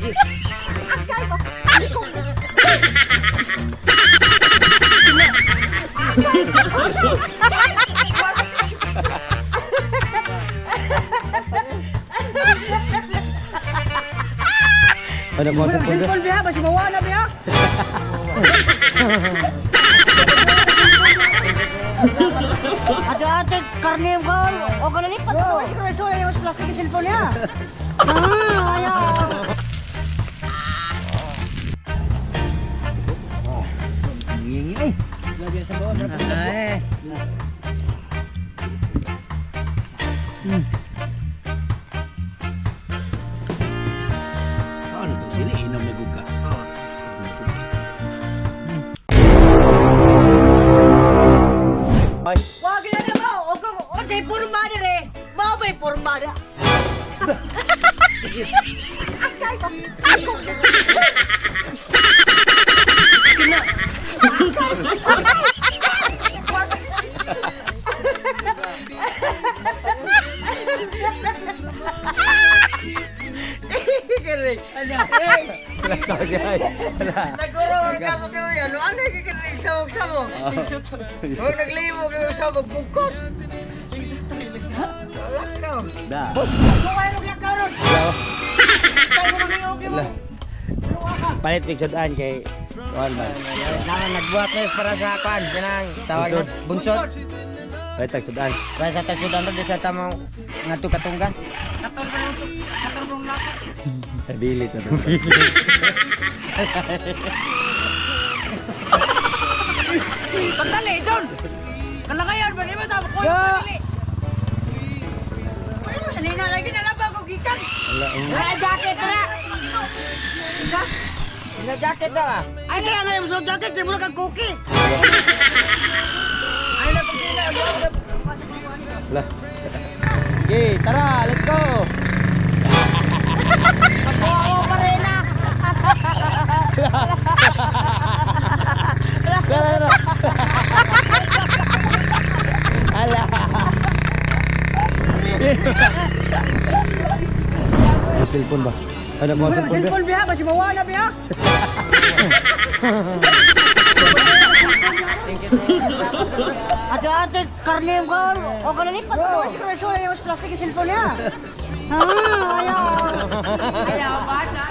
Ano mo Wala cellphone ba? cellphone biha, basi mawa na biha. Ate ate, karne ko. O kana ni patuwa si Kreso, ay mas plastic yung cellphone niya. Ah, ayaw. Ay. Ano to? Dili inom na gud ka. Ay, Wag na na mo. O kung o say porma dire. Mao bay porma na. Naguro ang kaso ko yan. Ano yung kikinig sabog-sabog? Huwag naglimog ng sabog bugkos. Lakaw. Da. Kung kayo maglakaw ron. Tayo mo mo. Palit mig sudan kay kuan ba? Naman nagbuhat na para sa kwan. Kanang tawag na bunsod. Palit tag sudan. Para sa tagsudan ro di sa tamong ngadto katunggan. Dili to. Pagdali, John! Kalakayan ba? Di ba tama ko yung pagdali? Ano sa nina lagi na lang ko gikan. Wala. Wala jacket ra. Ina jacket daw ah. Ay kaya nga yung suot jacket kay mura kag cookie. Ay na pag sila, Wala. Okay, tara, let's go. Oo pa rin na. Tara, tara. Ala. Ang cellphone ba? Ano mo Wala cellphone ba? cellphone biha basi mawa na biha. Ate ate, karne ko. O kana ni patuwa si Kreso, ay mas plastic yung cellphone niya. Ah, ayaw. Ayaw ba na?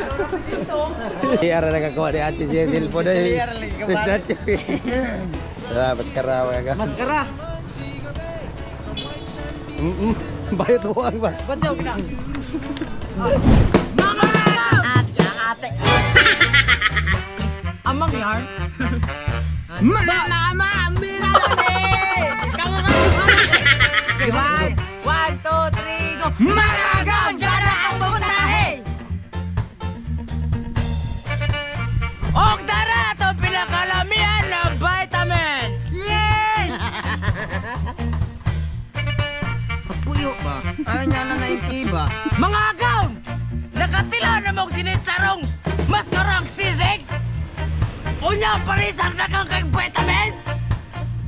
Iya, ara nakakuha ni ate siya cellphone na. Iya, ara lagi kabalik. Ah, maskara mga ka. Maskara. Bayot ko ang ba? Bansaw na. Ate, ate. Amang yarn? Mama, mila ni. Okay, one, one, two, three, go! Magagon jana ang putahe. Og dara itong pinakalamihan na vitamins! Yes! Puyo ba? Ay, nga na ba? Mga agaw! Nakatilaw na mong sinitsarong maskarang sisig! Unya parisang nakang kang vitamins!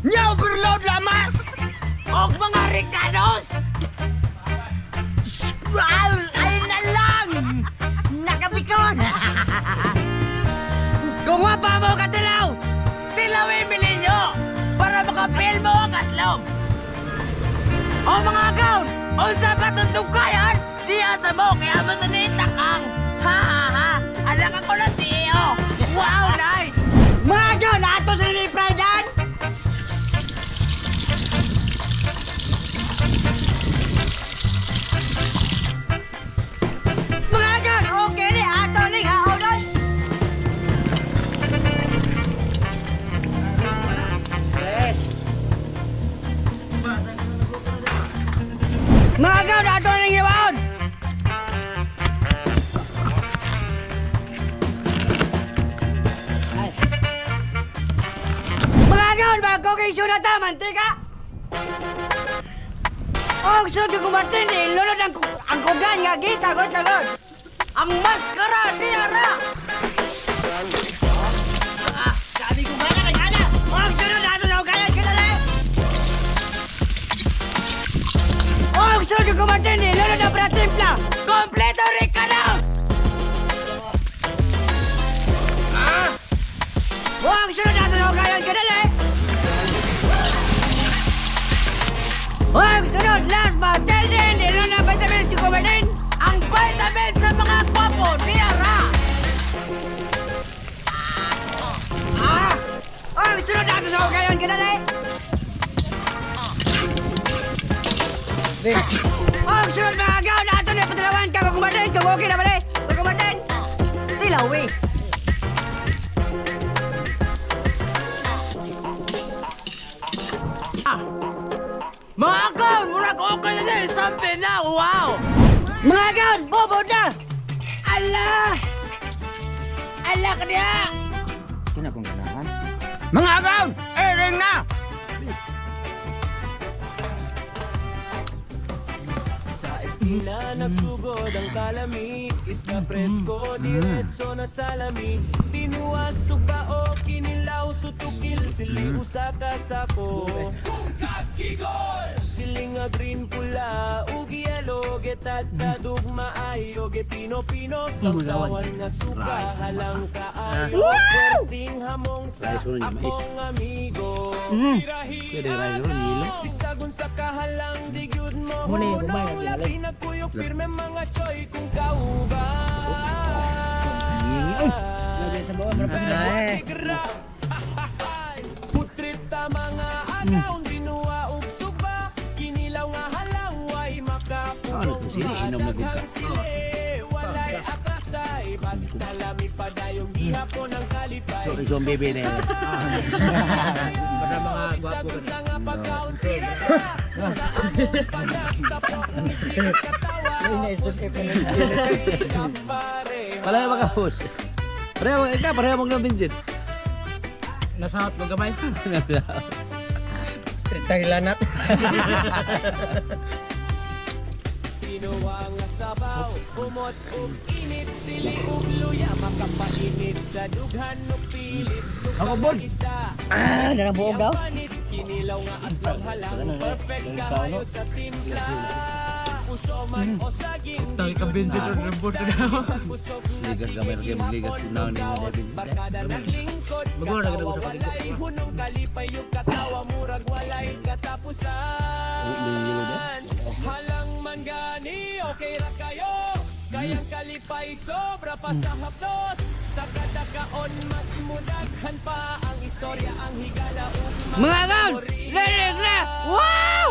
Nya overload lamas! Og mga Ricanos! Ay, ay na lang! Nakabikon! Kung wa pa mo katilaw, tilawin mi ninyo para makapil mo ang aslom. O mga agaw, unsa pa tutugkayan? Diya sa mo, kaya mo tinitakang. Ha ha ha, anak ako ng CEO. Wow, nice! Mga John, ato sa ni Pride. Mga John, okay ni ato ni haonon. Yes! Mga John, ato ni giwaon. Mga John, mga cooking show na ta, mantika. Og sunod yung kumatin, ilunod ang kugan nga gitagot-tagot. Ang maskara ni Ara! Sabi ko gana kay ana. Og sunod ato na kayan kita na. Og sunod yung kumatin, ilunod ang pratimpla. Kompleto Ricanos! hugayan kadali. Hoy, sunod, last but not least, ilo na vitamins si Kumanin. Ang vitamins sa mga kwapo, diara. Ah! Hoy, sunod na sa hugayan kadali. Oh, sunod mga agaw na ato na patalawan ka kumanin, kung okay na ba ni? Kumanin. Tilawi. Mga agaw, murag okay na na, sampe na, wow! Mga agaw, bobo na! Ala! Ala ka niya! Ito na kung ganahan. Mga agaw, airing na! Sa eskina nagsugod ang kalami. Isda presko, diretso na salami. Tinuwas, sugba o kinilaw. Sutukil, sili usa ka sako. Siling nga green pula ug yellow. Getadtad ug maayo. Gepino-pino, sawsawan nga suka. Halang kaayo, puwerting hamong sa Rice ko nun, mais. akong amigo. Pwede rice ko nun, yelo. Bisagon sa kahalang di gyud mo Muna yung gumay, hunong naging labi nagkuyog pirme mga choy kung kauban. Ay. Food trip ta mga agaw binuwa og suba kinilaw nga halang way Ano makapugong to, sili? Inom na gud ka. daghang sili walay atrasay basta lami padayong gihapon ang kalipay. So, ikaw ang bebe na yun. Para mga gwapo sa nga pagkaon tira na sa among panagtapok isip katawa. Pareho mga host. Pareho ikaw, pareho mo ng Vincent. Nasahot ko gamay. Street tagilanat. Tinuwa nga sabaw, umot ug init, sili ug luya, makapainit sa dughan ug pilit. Ako, Bon. Isda, Ah, narabuog daw. panit, kinilaw nga aslong halang, perfect kayo sa timpla. Uso man o saging, Tayo ka, Benji, di ron, gud ron, ron. mahutdan, busog na Ligas sige gamay, gamay, ligas, gihapon, tinawag ni kaon, Devin. barkada naglingkod, Magora na katawa gud sa paligid. walay hunong kalipay ug katawa murag walay katapusan. Halang man gani, okay ra kayo. Kayang kalipay, sobra pa sa hapdos. Sa kada kaon, mas mudaghan pa ang istorya, ang higala ug Mga agaw, lirik na! Wow!